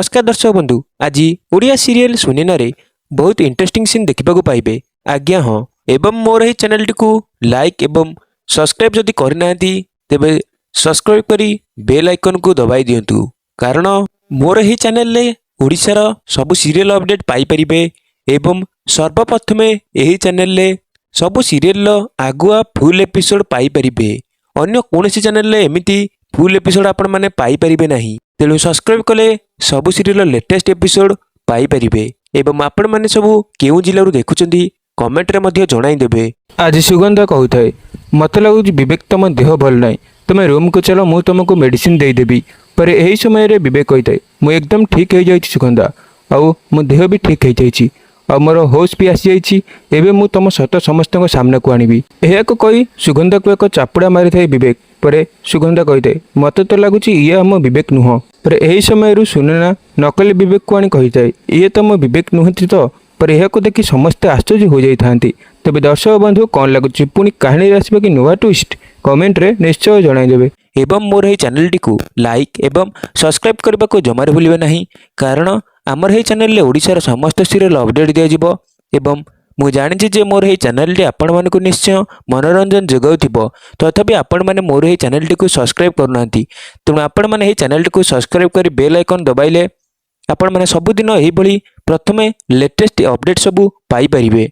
ନମସ୍କାର ଦର୍ଶକ ବନ୍ଧୁ, ଆଜି ଓଡ଼ିଆ ସିରିଏଲ ସୁନେନାରେ ବହୁତ ଇଣ୍ଟରେଷ୍ଟିଂ ସିନ୍ ଦେଖିବାକୁ ପାଇବେ। ଆଜ୍ଞା ହଁ, ଏବଂ ମୋର ଏହି ଚ୍ୟାନେଲଟିକୁ ଲାଇକ୍ ଏବଂ ସବସ୍କ୍ରାଇବ୍ ଯଦି କରିନାହାନ୍ତି, ତେବେ ସବସ୍କ୍ରାଇବ୍ କରି ବେଲ୍ ଆଇକନ୍କୁ ଦବାଇ ଦିଅନ୍ତୁ, କାରଣ ମୋର ଏହି ଚ୍ୟାନେଲରେ ଓଡ଼ିଶାର ସବୁ ସିରିଏଲ ଅପଡେଟ୍ ପାଇପାରିବେ ଏବଂ ସର୍ବପ୍ରଥମେ ଏହି ଚ୍ୟାନେଲରେ ସବୁ ସିରିଏଲର ଆଗୁଆ ଫୁଲ୍ ଏପିସୋଡ଼ ପାଇପାରିବେ। ଅନ୍ୟ କୌଣସି ଚ୍ୟାନେଲରେ ଏମିତି ଫୁଲ୍ ଏପିସୋଡ଼ ଆପଣମାନେ ପାଇପାରିବେ ନାହିଁ। ତେଣୁ ସବସ୍କ୍ରାଇବ୍ କଲେ ସବୁ ସିରିଏଲର ଲେଟେଷ୍ଟ ଏପିସୋଡ଼ ପାଇପାରିବେ। ଏବଂ ଆପଣମାନେ ସବୁ କେଉଁ ଜିଲ୍ଲାରୁ ଦେଖୁଛନ୍ତି, କମେଣ୍ଟରେ ମଧ୍ୟ ଜଣାଇଦେବେ। ଆଜି ସୁଗନ୍ଧା କହୁଥାଏ, "ମୋତେ ଲାଗୁଛି ବିବେକ, ତମ ଦେହ ଭଲ ନାହିଁ। ତୁମେ ରୁମ୍କୁ ଚାଲ, ମୁଁ ତୁମକୁ ମେଡ଼ିସିନ ଦେଇଦେବି।" ପରେ ଏହି ସମୟରେ ବିବେକ କହିଥାଏ, "ମୁଁ ଏକଦମ ଠିକ୍ ହେଇଯାଇଛି ସୁଗନ୍ଧା, ଆଉ ମୋ ଦେହ ବି ଠିକ୍ ହେଇଯାଇଛି, ଆଉ ମୋର ହୋସ୍ ବି ଆସିଯାଇଛି। ଏବେ ମୁଁ ତମ ସତ ସମସ୍ତଙ୍କ ସାମ୍ନାକୁ ଆଣିବି।" ଏହାକୁ କହି ସୁଗନ୍ଧାକୁ ଏକ ଚାପୁଡ଼ା ମାରିଥାଏ ବିବେକ। ପରେ ସୁଗନ୍ଧା କହିଥାଏ, "ମୋତେ ତ ଲାଗୁଛି ଇଏ ଆମ ବିବେକ ନୁହଁ।" ପରେ ଏହି ସମୟରୁ ସୁନେନା ନକଲି ବିବେକକୁ ଆଣି କହିଥାଏ, "ଇଏ ତ ମୋ ବିବେକ ନୁହନ୍ତି ତ?" ପରେ ଏହାକୁ ଦେଖି ସମସ୍ତେ ଆଶ୍ଚର୍ଯ୍ୟ ହୋଇଯାଇଥାନ୍ତି। ତେବେ ଦର୍ଶକ ବନ୍ଧୁ, କ'ଣ ଲାଗୁଛି, ପୁଣି କାହାଣୀରେ ଆସିବ କି ନୂଆ ଟ୍ୱିଷ୍ଟ? କମେଣ୍ଟରେ ନିଶ୍ଚୟ ଜଣାଇଦେବେ। ଏବଂ ମୋର ଏହି ଚ୍ୟାନେଲଟିକୁ ଲାଇକ୍ ଏବଂ ସବସ୍କ୍ରାଇବ୍ କରିବାକୁ ଜମାରୁ ଭୁଲିବେ ନାହିଁ, କାରଣ ଆମର ଏହି ଚ୍ୟାନେଲରେ ଓଡ଼ିଶାର ସମସ୍ତ ସିରିଏଲ ଅପଡେଟ୍ ଦିଆଯିବ। ଏବଂ ମୁଁ ଜାଣିଛି ଯେ ମୋର ଏହି ଚ୍ୟାନେଲଟି ଆପଣମାନଙ୍କୁ ନିଶ୍ଚୟ ମନୋରଞ୍ଜନ ଯୋଗାଉଥିବ, ତଥାପି ଆପଣମାନେ ମୋର ଏହି ଚ୍ୟାନେଲଟିକୁ ସବସ୍କ୍ରାଇବ୍ କରୁନାହାନ୍ତି। ତେଣୁ ଆପଣମାନେ ଏହି ଚ୍ୟାନେଲଟିକୁ ସବସ୍କ୍ରାଇବ୍ କରି ବେଲ୍ ଆଇକନ୍ ଦବାଇଲେ ଆପଣମାନେ ସବୁଦିନ ଏହିଭଳି ପ୍ରଥମେ ଲେଟେଷ୍ଟ ଅପଡେଟ୍ ସବୁ ପାଇପାରିବେ।